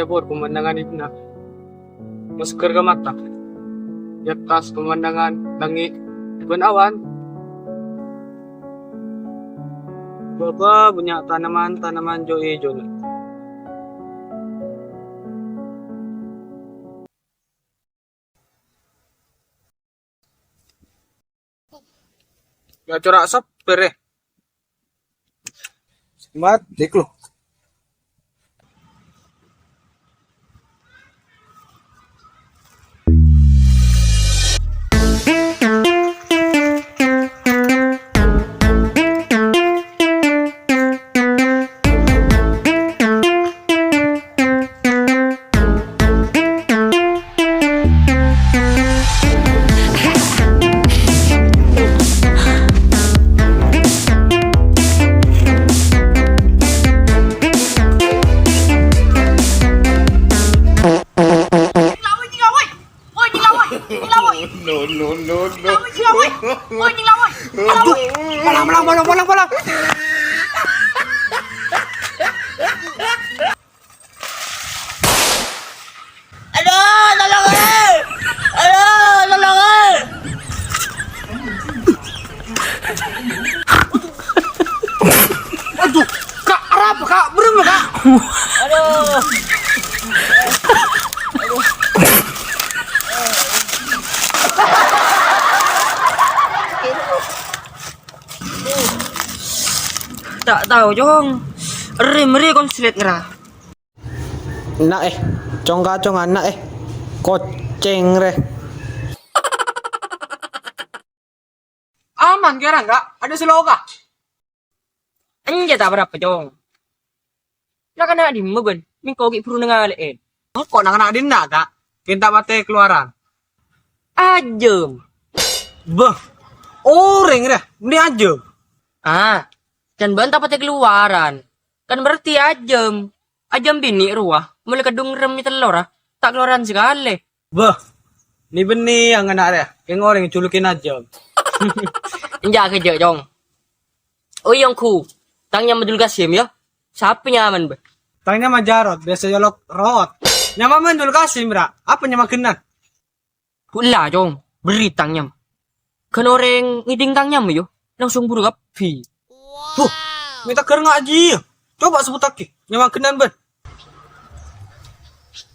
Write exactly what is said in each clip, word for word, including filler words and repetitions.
Bâr pemandangan èbuna, maskèr ka mata. È attas pemandangan langngè' bân awan. Bâbâ bânnya' tanaman-tanaman jo-èjona. Ya, cora' sabbhâr, è. Mat, dik lu. Woi, nying la, woi. Woi, nying la, woi. Nying la, woi. No, no, no, no. Woi, nying la, woi. Woi, nying la, woi. Nying la, woi. Aduh, palang, palang, palang, palang, palang. Aduh, tolong, eh. Aduh, tolong, eh. Aduh, Kak, arapa, Kak? Berem, Kak? Aduh. Ta' tao, Cong. Ri-, meri konslet ngera. Na', eh, cong-kacong ana', eh. Kocèng rè. Aman, kèra, Kak? Ada sè loka? Enjâ' ta' arapa, Cong. Na'-kana' dimma, bân? Mèngko ghi' buru nangalè'è. Engko' na'-kana' dinna', Kak. Kèng ta' patè kalowaran. Ajâm. Bâh, orèng rè, bânnè ajâm. Ah, can bân ta' patè kalowaran. Kan berarti ajâm. Ajâm binè' rowa, molaè kaddhung rem nyetellor, ah. Ta' kalowaran sakalè. Bâh, nè-bânnè angana' rè, kèng orèng èjulukin ajâm. Enjâ' kèjâ', Cong. Oh, iyâ, ongghu. Tang nyama Dul Kasim, yâ. Sapa nyamana, bâ? Tang nyama Jarot, biyasa èolok Rot. Nyama mèn Dul Kasim, ra? Apa nyama ghânna? Ella, Cong, berri' tang nyama. Ghân orèng ngèdhing tang nyama, yâ, langsung buru kabbhi. Huh, mè' teggher ngajhi, yâ. Coba sebbhuttaghi nyama ghânna, bân.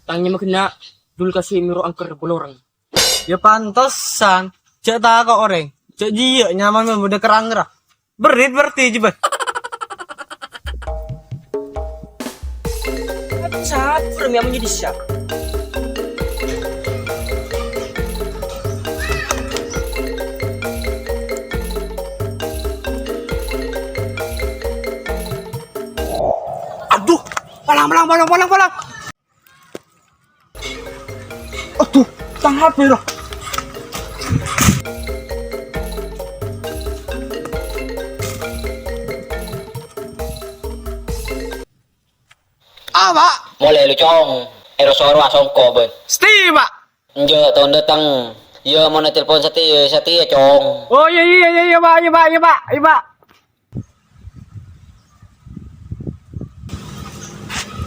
Tang nyama ghânna Dul Kasim Miro Angker Boloreng. Yâ pantesan, jhâ' tako' orèng, jhâ' jiyâ nyamana bâdâ kerrang ra. Berri' berarti, jhâ' bân. Sabbhâr mè' amon jadi siap. Aduh, palang, palang, palang, palang, palang. Aduh, tang H P ra. Ah, Pak. Molè lu, Cong. Ero-soro asongko, bân. Sètè, Pak. Enjâ', ton dâteng. Iyâ, mon ètelpon satèya, satèya, Cong. Oh, iyâ, iyâ, iyâ, iyâ, Pak, iyâ, Pak, iyâ, Pak, iyâ, Pak.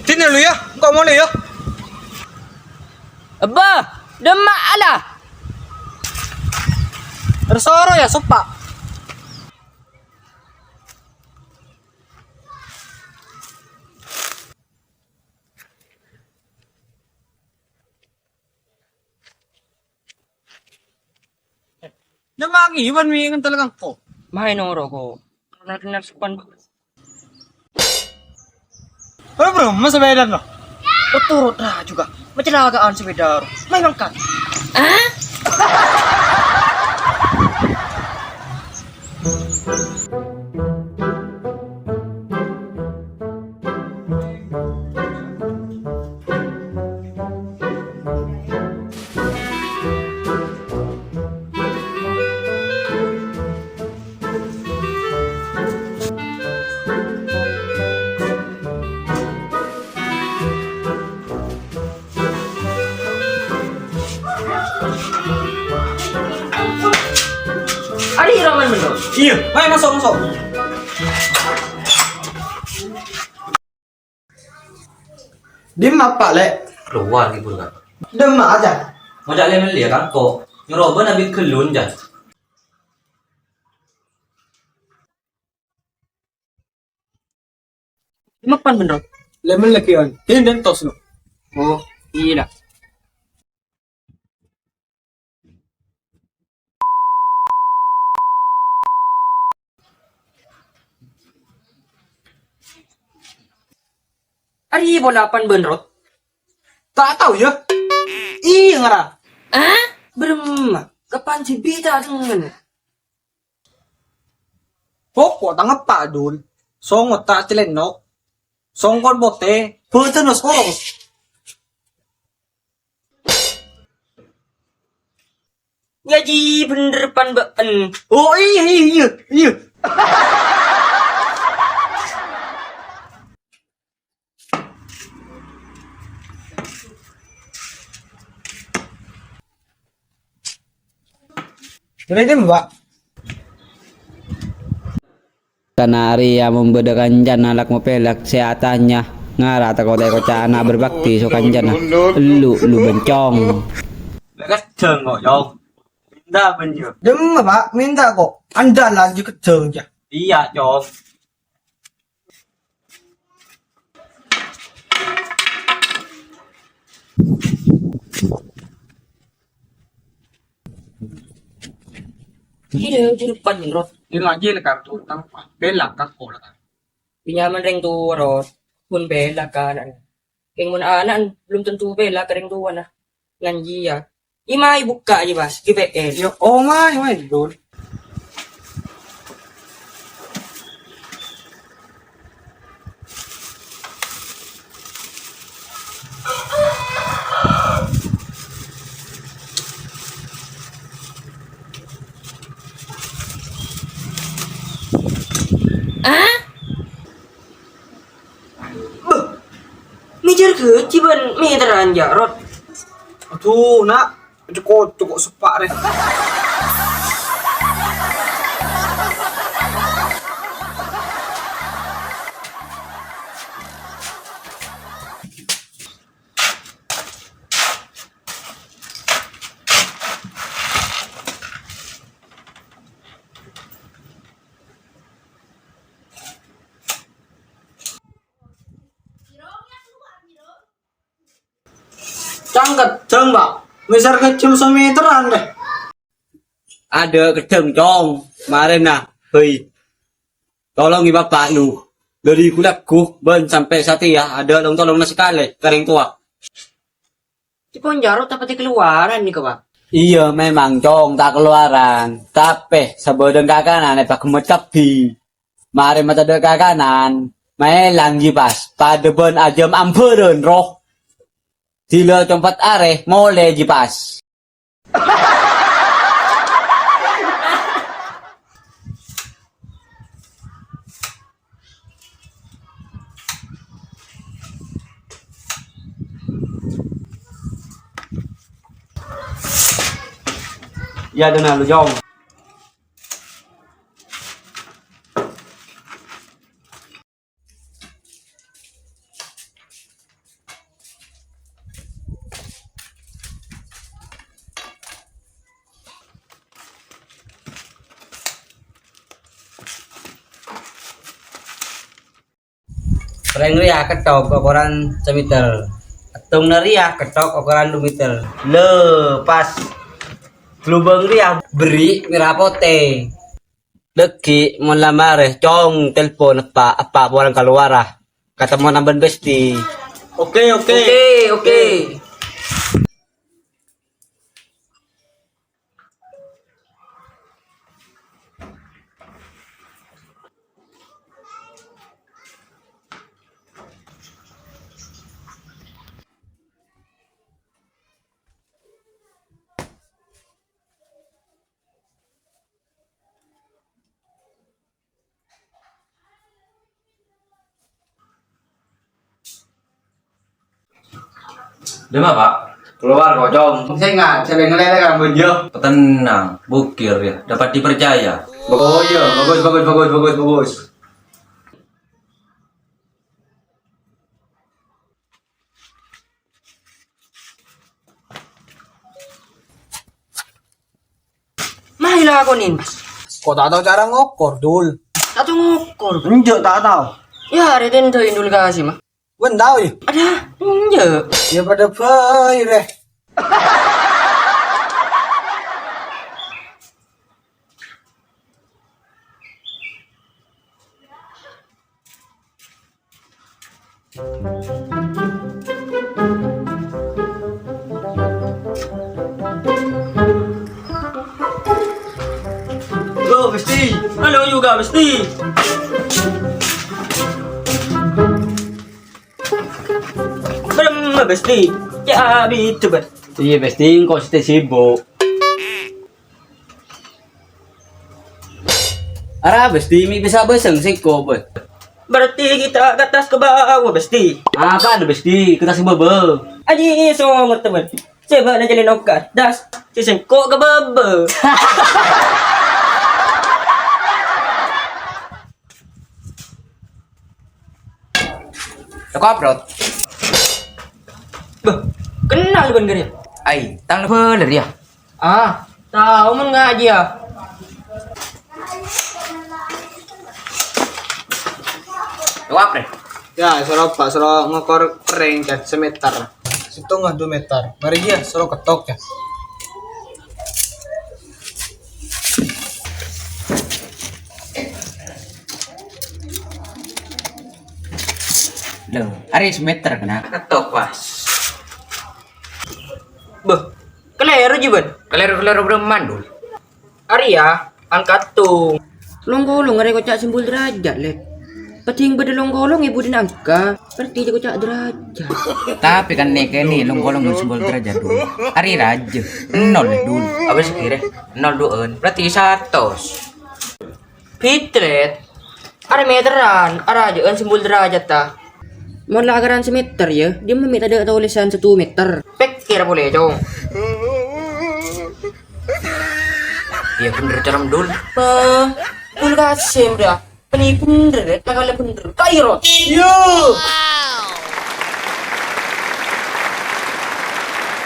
Dinna lu, yâ, engko' molè, yâ. Ebbâ, dâmma' ala. Ero-soro, yâ, soppa. Nèma'aghi bân mè' ngèntel ka engko'. Maèn noro' ko'. Kenal-kenal sopan. Ora bro, mas sepeda no. Turut ra juga. Kecelakaan sepeda. Maèn mangkat. Ah? Ari Roman bener. Iya, ayo masuk, masuk. Dimma, Pa', Lè'? Kalowar ghi' buru, Ka'. Dimma, Jân? Ngoca' lè-mellè, yâ, Ka', ko'. Nyoro bân abit ghellun, Jân. Mapan bendher. Lè-mellè, Ki, On. Ini dan tos, no. Oh, iyâ, la. Arè pola pan bân Rot? Ta' tao, yâ. Iyâ, ngara. Ah? Bârâmma? Kapan sè bi' ta' dengngel? Poko' tang eppa', Dul. Songo ta' cèlènok. Songkon potè, bâdânna sorong. Ngajhi bendher pan bâ'en. Oh, iyâ, iyâ, iyâ, iyâ. Bârâmma, Pa'? Kana arèya mon bâdâ kancana lak mapèlak sè atanya, ngara tako-tako ca'na berbakti so kancana. Elu, lu bencong. Keddhâng kok, Cong. Minta apa, Cong? Dimma, Pa', minta kok. Andalan jâ keddhâng, jâ. Iyâ, Cong. Gila, julupan, Rot. Ini lagi le kartu utang, Pa'. Bella ka sekolah, kan? Pinjaman rèng towa, Rot. Pon bella ka ana'na. Kèng mon ana'na belum tentu bella ka rèng towana. Ngan jiyâ. Ima èbukka' jiyâ, Bas, G P L. Yo, oh, mai, mai, Dul. Ah? Bâh, mèjâr ghâji bân mèteran, Jarot. Adhu, Na', coko'-coko' seppa' rè. Cangket, jâng, Pa'. Mèsar kejjhâm samèteran, deh. Adâ' kejjhâm, Cong. Marèna, hei. Tolong, yâ, Bapa' lu. Dâri ghulâ ghu bân sampè' satèya, adâ' long-tolongnga sakalè ka rèng towa. Cèpon Jarot tapè kalowara nèka, Pa'? Iyâ, memang, Cong, ta' kalowara. Tapè sabâdhân kakanan èpaghemmet kabbhi. Marè matadâ' kakanan, maèlang jiyâ pas, padâ bân ajâm ambhârân, roh. Dila compat arè, molè jiyâ pas. Iyâ, dâna lu, Cong. Rèng rèya ketthok okoran samèter. Èttongnga rèya ketthok okoran du mèter. Lè, pas. Glubâng rèya berri' mèra potè. Dâgghi' mon la marè, Cong, telpon eppa', eppa' polana kalowara. Katemmo nambân besti. Oke, oke. Oke, oke. Dâmma, Pa'? Kalowar, kocong. Sènga', sè ngèlèlè ka bânjâ. Tenang, bokir ya, dapat dipercaya. Oh iya, bagus, bagus, bagus, bagus, bagus. Lakonin, Mas. Kok ta' tao cara ngokor, Dul? Ta' tao ngokor. Enjâ', ta' tao. Yâ, arèya tèndhâi Dul Kasim, ah. Bân tao, yâ? Adâ, enjâ'. Yâ, padâ bhâi, rè. Halo, Besti. Halo juga, Besti. Belum, Besti. Ya, abis itu, Bes. Iyâ, Besti, engko' sè sibuk. Arapa, Besti, mè' bisa bâseng sèngko', Bes? Berarti kita ke atas ke bawah, Besti. Apana, Besti? Ke atas ke bawah? Aji, iso, teman. Coba na jalin oka. Das, si sèngko' ke bawah. Teko upload. Beh, kenal bân kèya. Ai, tang lebbâ lèr, yâ. Ah, tao mon ngajhi, yâ. Jawab, Rè. Yâ, soro, Pak, soro ngokor perrèng, yâ, semeter. Settong dua meter. Marè, yâ, soro kettok, yâ. Loh, arè semeter kèna. Kettok, pas. Beh, kalèro, Jiban. Kalèro-kalèro bârâmma, Dul? Arèya, angkat tung. Long-kolong arè koca' simbol derajat, Lèt. Padding bâdâ long-kolong è budina angka, berarti jâ koca' derajat. Tapè kan nèkènè long-kolong bân simbol derajat, Dul. Arè rajâ, nol, Lèt, Dul. Apa sè kèra? Nol duwâ'ân, berarti satos. Bit, Lèt. Arè meteran, arajâ'ân simbol derajat, ta? Mon la akaran semeter, yâ, dimma mè' tadâ' tolèsan satu meter? Pèkkèr polè, Cong. Iyâ, bhender, Cong, Dul. Bâh, Dul Kasim, dâ. Bânnè bhender, Lèt, makala bhender. Kairo. Iyâ.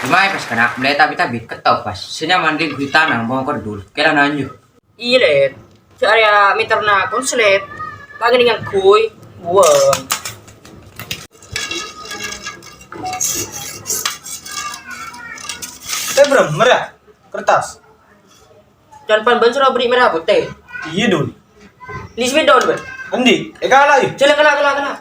Dimma'a pas kèna, mèlè tabi-tabi, kettok pas. Sè nyaman ri' ghuitan nang pongkor, Dul. Kèra nanyu. Iyâ, Lèt. Jâ' arèya meterna konslet. Pangènèngan ghuy. Buwâng. Eh, Bram, mara. Kertas. Can pan bân soro bâri' mèra potè. Iyâ, Dul. Lis bidon, bân. Endi? Èkala', yâ. Jâlâ, kala', kala', kala'.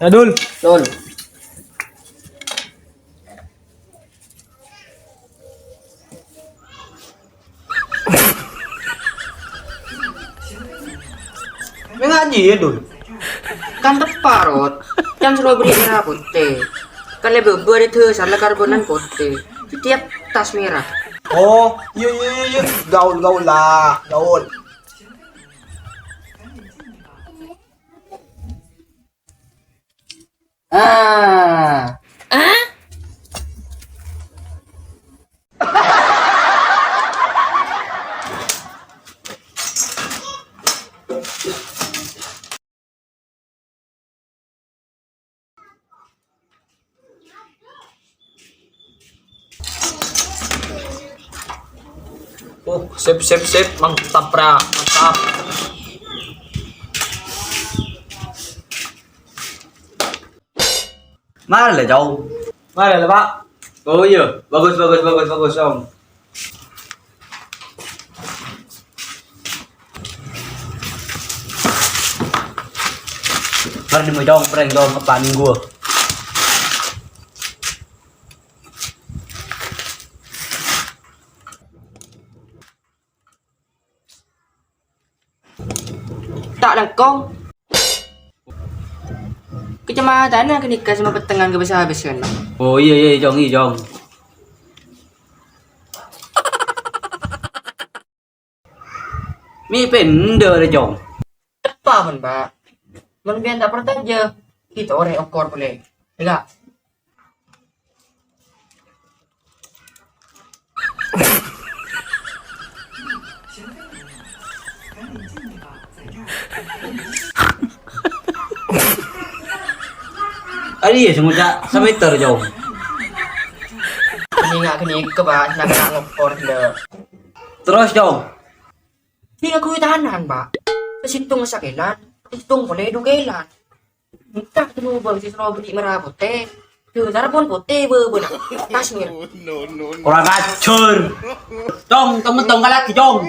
Ya, Dul. Dul. Mè' ngajhi, yâ, Dul? Kan teppa', Rot. Can soro bâri' mèra potè. Kan lè bâbâ arè dhâsar la karbonan potè. Setiap tas mèra. Oh, iyâ, iyâ, iyâ, iyâ. Gaul, gaul la, gaul. Ah. Oh, sip, sip, sip. Mantap, Ra. Mantap. Mara la, Cong. Mara la, Pak. Oh, iyâ. Bagus, bagus, bagus, bagus, Cong. Mara dimma, Cong, prank, Cong, eppa' minggu. Ta' langkong. Kacamatana ghânèka sè mapèttengngan ka bâsa-bâsana. Oh, iyâ, iyâ, Cong, iyâ, Cong. Mè' pèndhâ rè, Cong. Teppa', mon, Pak. Mon biyân ta' parcajâ, kita orèng okor polè. Enggak. Arèya sè ngoca' sameter, Cong. Kènè' nga' kènè' kè, Pak, na'-kana' ngopor, gila. Terros, Cong. Sè ngaghungè tanan, Pak. Sèttong sakèlan, sèttong polè dhu kèlan. Entah, ghâllu bâng sè soro bânnè mara potè. Dhu, sara pon potè, bâ-, bâna. Tas, mir. Kurang ajar. Cong, tong-mentong kalaghi, Cong.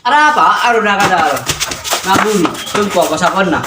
Arapa arona kadhâ'? Ngabun, jengko, pasaponna.